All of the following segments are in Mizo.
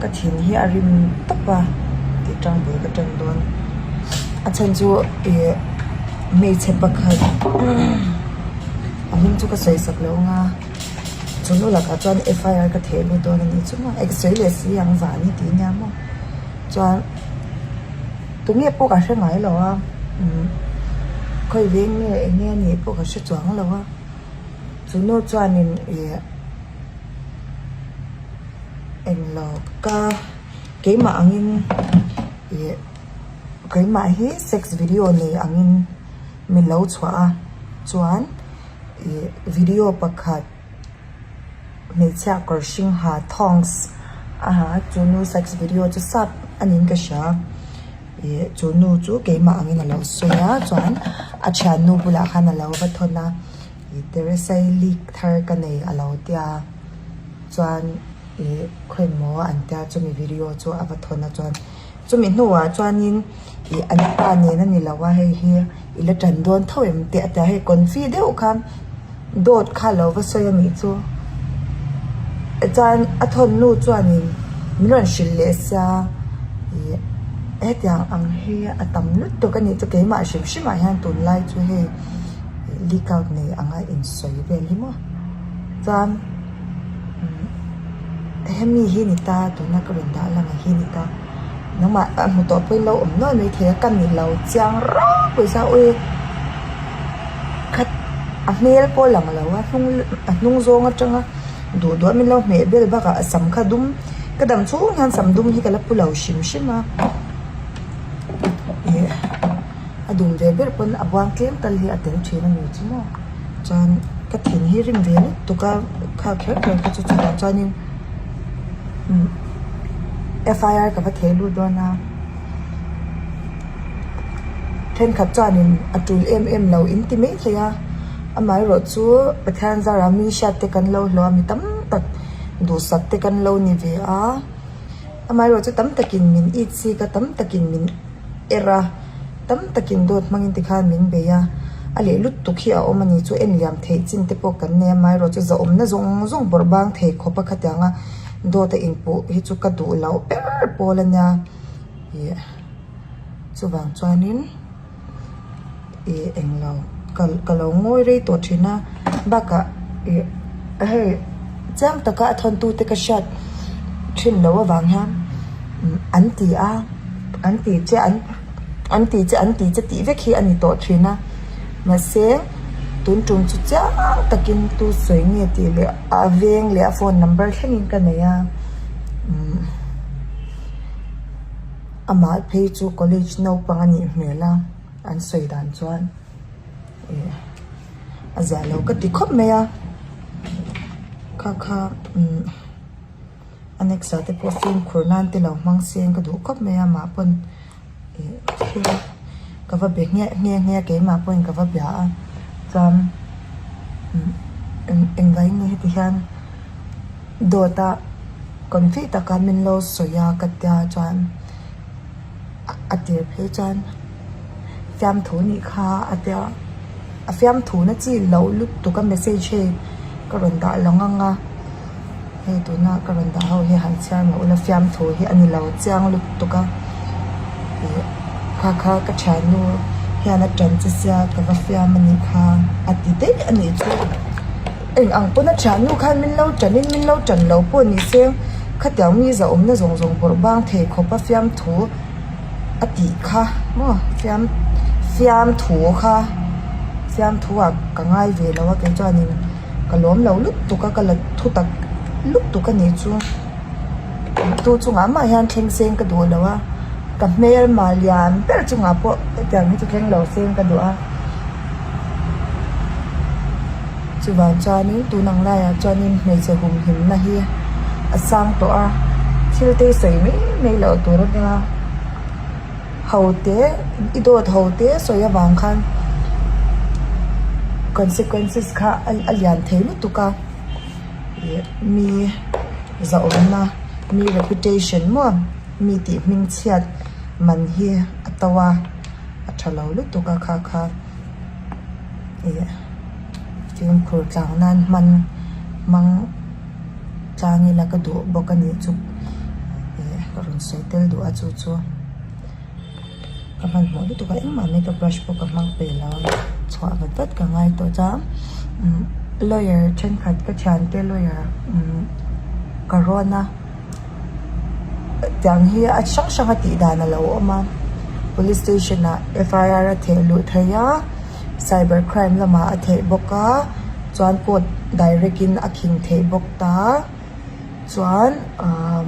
Ka thin hi a rim tawp a tih tang bul ka tan dawn. A chhan chu ih hmeichhe pakhat a hming chu ka sawi sak lo ang a, chu nu lakah chuan F I R ka theh lut dawn a nih chu maw eng sawi leh si ang vang hi tih nia maw chuan tunge pawh ka hre ngai lo a umm khawi veng nge eng nge a nih pawh ka hre chuang lo a chu nu chuanin ih. Englo ka keimah angin ih keimah hi sex video nei angin min lo chhuah a chuan ih video pakhat hmeichhia kawr hring ha thongs a ha a chu nu sex video chu sap a niin ka hria ih chu nu chu keimah angin a lo sawi a chuan a thiannu bulah khan a lo va thawn a. Teresai leak thar ka nei a lo tia chuan ih khawi maw an tia chumi video chu a va thawn a chuan chumi hnuah chuanin ih an pa nen a ni lo a hei hi i la tan dawn tho em tih a tia hei confi deuh khan dawt kha a lo va sawi a nih chu chuan a thawn nu chuanin min rawn hrilh leh sia ih hetiang ang hi a tam lutuk a nih chu keimah hrim hrim ah hian tunlai chu hei. Leak out nei anga insawi vel hi maw chuan hemi hi ni ta tuna ka rawn dah lang ang hi ni ta nangmah a hmu tawh pawhin lo awm nual mai thei a ka ni lo chiang rau pawisa ui khat a hmel pawh a lang lo a hnung a hnung zawng atanga duh duh a min lo hmeh vel bakah a sam kha dum ka dam chhung hian sam dum hi ka la pu lo hrim hrim a ih. A dum ve ber pawn a buang tlem tal hi a tel thin a ni chu maw chuan ka thin hi rim ve lutuk a kha kher kher kha chu chutah chuanin umm F I R ka va theh lut dawn a thenkhat chuanin a tul em em lo in ti mai thei a amaherawh chu Pathian zara mi hriat te kan lo hlawh a mi tam tak duhsak te kan lo ni ve a amaherawh chu tam takin min it sik a tam takin min. Er a, tam takin dawt hmangin tikhan min bei a, a leh lutuk hi a awm a ni chu en liam theih chin te pawh kan nei a, amaherawh chu zahawmna zawng zawng bawrh bang thei khawp a khatiang a dawt a inpuh hi chu ka duh loh ber pawl a nia ih chuvang chuanin ih englo ka ka lo ngawi rei tawh thin a bakah ih hei chiang taka a thawntu te ka hriat thin loh avang hian an ti a. An ti che an an ti che an ti che tih vek hi a ni tawh thin a mahse tun tum chu chiang takin tu sawi nge tih leh a veng leh a phone number thlengin ka nei a umm amah phei chu college naupang a nih hmel a an sawi dan chuan ih a ziah lo ka ti khawp mai a kha kha umm. A next ah te pawh fimkhur nan te lo hmang seng ka duh khawp mai a mah pawn ih thil ka va be nghe nghe nghe a keimah pawhin ka va bia a chuan umm eng engvai nge heti hian dawt a confi taka min lo sawi a ka tia chuan a tir phei chuan fiamthu nih kha a tia a fiamthu na chi loh lutuk a message hei ka rawn dah lo ang a. Hei tuna ka rawn dah ho hi han chhiar mah ula fiamthu hi a ni lo chiang lutuk a ih kha kha ka thiannu hian a tan che sia ka va fiam a nih kha a ti daih a nih chu eng ang pawn a thiannu khan min lo tan in min lo tan lo pawh ni se khatiang mi zahawmna zawng zawng bawrh bang thei khawp a fiamthu a tih kha maw fiam fiamthu kha fiamthu ah ka ngai ve lo a kei chuanin. Ka lawm lo lutuk a ka la thu tak lutuk a nih chu tu chungah mah hian thleng seng ka duh lo a ka hmelma lian ber chungah pawh hetiang hi chu thleng lo seng ka duh a chuvang chuanin tun ang laiah chuanin hmeichhe humhimna hi a sang tawh a thil te hi sawi mai mai loh tur a nia. Ho te i dawt ho te sawi avang khan consequences kha a lian thei lutuk a ih mi zahawmna mi reputation maw mi tih hming chhiat man hi a to a a tha lo lutuk a kha kha ih fimkhur tlang nan hman hmang tlang ila ka duh bawk a nih chu. Ka rawn sawi tel duh a chu chu ka hmanhmawh lutuk a engmah makeup brush pawh ka hmang peih lo a chhuah vat vat ka ngai tawh chuan umm lawyer thenkhat ka thiante lawyer umm ka rawn a tiang hi a hrang hrang a tih dan a lo awm a police station ah F I R a theh luh theih a cyber crime lamah a theih bawk a chuan court direct in a khing theih bawk ta. Chuan ahh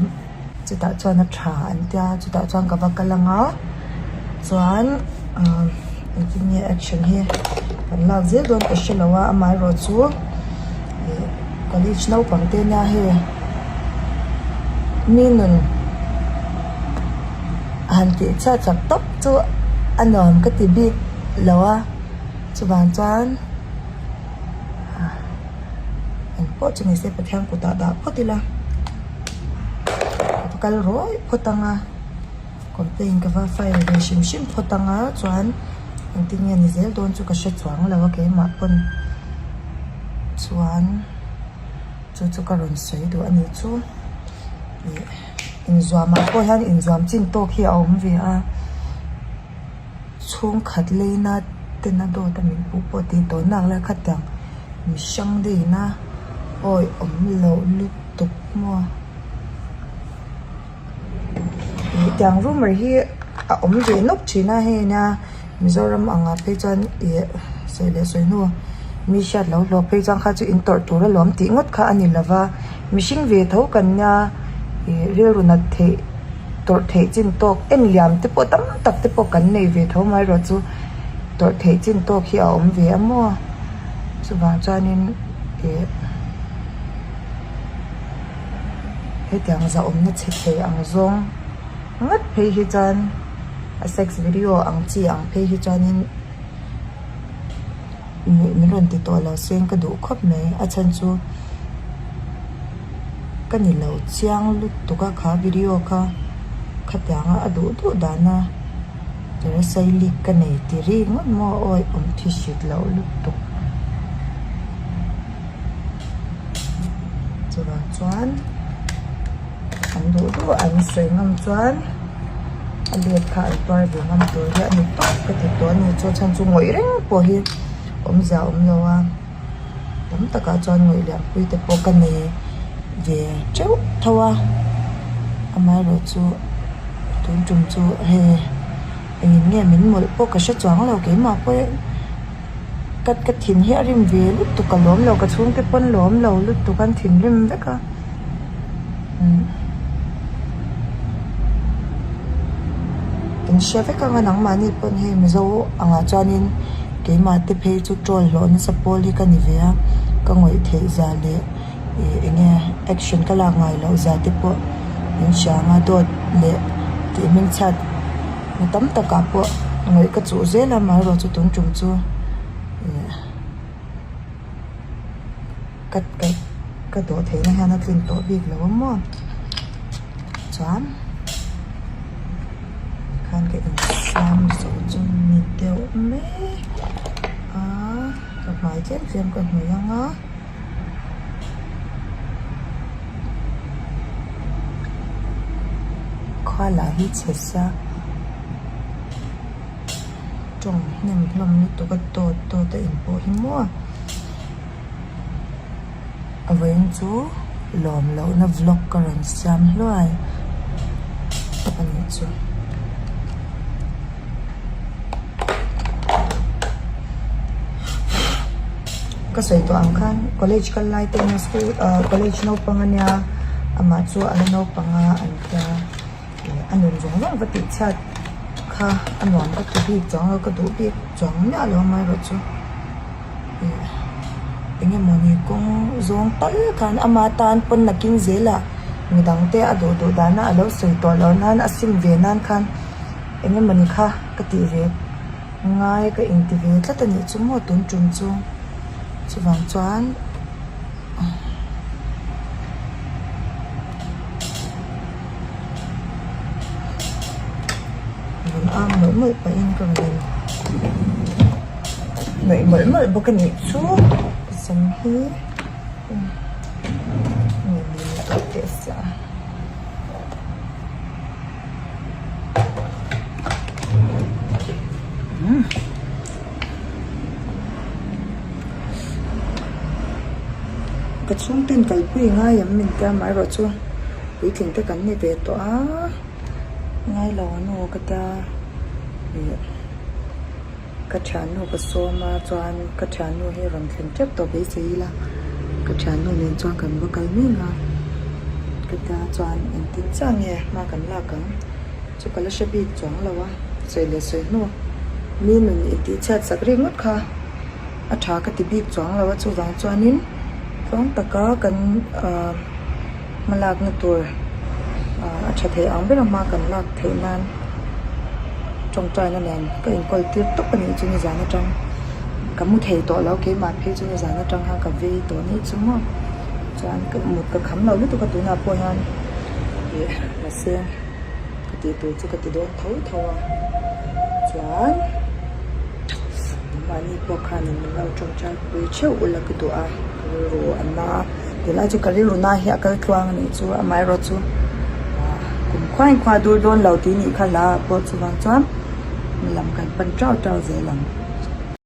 chutah chuan a tha an tia chutah chuan ka va kal ang a chuan ahh engtin nge action hi kan lak zel dawn ka hrelo a amaherawh chu ih college naupang te nia hei mi nun han tih chhiat chak tawp chu a nuam ka ti bik lo a chuvang chuan. Eng pawh chu nise Pathian kutah dah phawt ila ka va kal rawih phawt ang a complaint ka va file ve hrim hrim phawt ang a chuan engtin nge ni zel dawn chu ka hre chuang lo a keimah pawn chuan chu chu ka rawn sawi duh a nih chu ih inzuamah pawh hian inzuam chin tawk hi a awm ve a. Chhungkhat leina tena dawt a min puh pawh tih tawh nak lai kha tiang mi hrang daih ina awi awm loh lutuk maw ih tiang rumour hi a awm ve nawk thin a hei nia Mizoram angah phei chuan ih sawi leh sawi hnu mi hriat loh hlawh phei chuan kha chu in tawrh tur alawm tih ngawt kha a ni lova mihring ve tho kan nia ih rilru nat theih. Tawrh theih chin tawk en liam te pawh tam tak te pawh kan nei ve tho mai erawh chu tawrh theih chin tawk hi a awm ve a maw chuvang chuanin ih hetiang zahawmna chhe thei ang zawng ngawt phei hi chuan a sex video ang chi ang phei hi chuanin. Min rawn ti tawh lo seng ka duh khawp mai a chhan chu ka ni lo chiang lutuk a kha video kha khatiang a a duh duh dan a terasai leak ka nei ti ri ngawt maw awi awm thi hrit loh lutuk chuvang chuan. An duh duh an sawi ngam chuan a let kha an tuar ve ngam tur hi a ni tawp ka ti tawh a ni. Chu chhan chu ngawih reng pawh hi awmzia a awm lo a, tam takah chuan ngawih lianpui te pawh ka nei ve teuh tho a, amaherawhchu tun tum chu hei engin nge min mawlh pawh ka hre chuang lo keimah pawh ka ka thin hi a rim ve lutuk ka lawm lo ka chhungte pawn lawm lo lutuk an thinrim vek a. In hre vek ang a nangmahni pawn hei Mizo angah chuanin keimah te phei chu troll hlawh nasa pawl hi ka ni ve a ka ngawih theih zia leh ih eng nge action ka lak ngai loh zia te pawh in hria ang a dawt leh tih hming chhiat na tam takah pawh ngawih ka chuh zel a amaherawhchu tun tum chu ih. Ka ka ka dawh theihna hian a tlin tawh bik lo a maw chuan khan ka insiam zawh chu ni deuh mai a ka hmai tlem tlem ka hnawih ang a. Khua lah hi chhe sia. Tawng hnem hlawm lutuk a dawt dawt a inpawh hi maw a vawiin chu lawm lohna vlog ka rawn siam hluai a nih chu. Ka sawi tawh ang khan college kal lai te ania school ah college naupang ania amah chu a la naupang a an tia. A nun zawng zawng va tih chhiat kha a nuam ka ti bik chuang lo ka duh bik chuang miah lo amaherawh chu ih eng emawni kawng zawng tal khan ama tan pawn nakin zelah midang te a duh duh dana a lo sawi tawh loh nan a sim ve nan khan eng emawni kha ka tih ve ngai ka inti ve tlat a nih chu maw tun tum chu chuvang chuan. Rawn ang mawlh mawlh pahin ka rawn in nawih mawlh mawlh bawk a nih chu ka sam hi teh sia. Ka chhungten kalpui ngai em min tia amaherawhchu puitling te kan ni ve tawh a ngailo an aw ka tia ih ka thiannu ka sawm a chuan ka thiannu hi rawn thleng tep tawh beisei ila ka thiannu nen chuan kan va kal mek a ka tia chuan engtin chiah nge hma kan lak ang. Chu ka la hre bik chuang lo a, sawi leh sawi hnu mi nun intih chhiat sak ringawt kha a tha ka ti bik chuang lo a, chuvang chuanin tluang taka kan ahh hma lakna tur ahh a tha thei ang ber a hma kan lak theih nan tawngtaina nen ka inkawl tir tawp a nih chu nizan atang ka mu thei tawh lo keimah phei chu nizan atang khan ka vei tawh anih chu maw chuan ka mut ka kham lo lutuk a tunah pawh hian ih mahse. Ka tih tur chu ka ti dawn tho tho a, chuan mahni pawh khanin min lo tawngtai pui theuh ula ka duh a, ka rilru a na a, tunlai chu ka rilru na hi a kal tluang a nih chu amaherawh chu kum khuain khua dur dawn lo tih nih kha hla ah pawh chuvang chuan lam kan pan tau tau zel ang.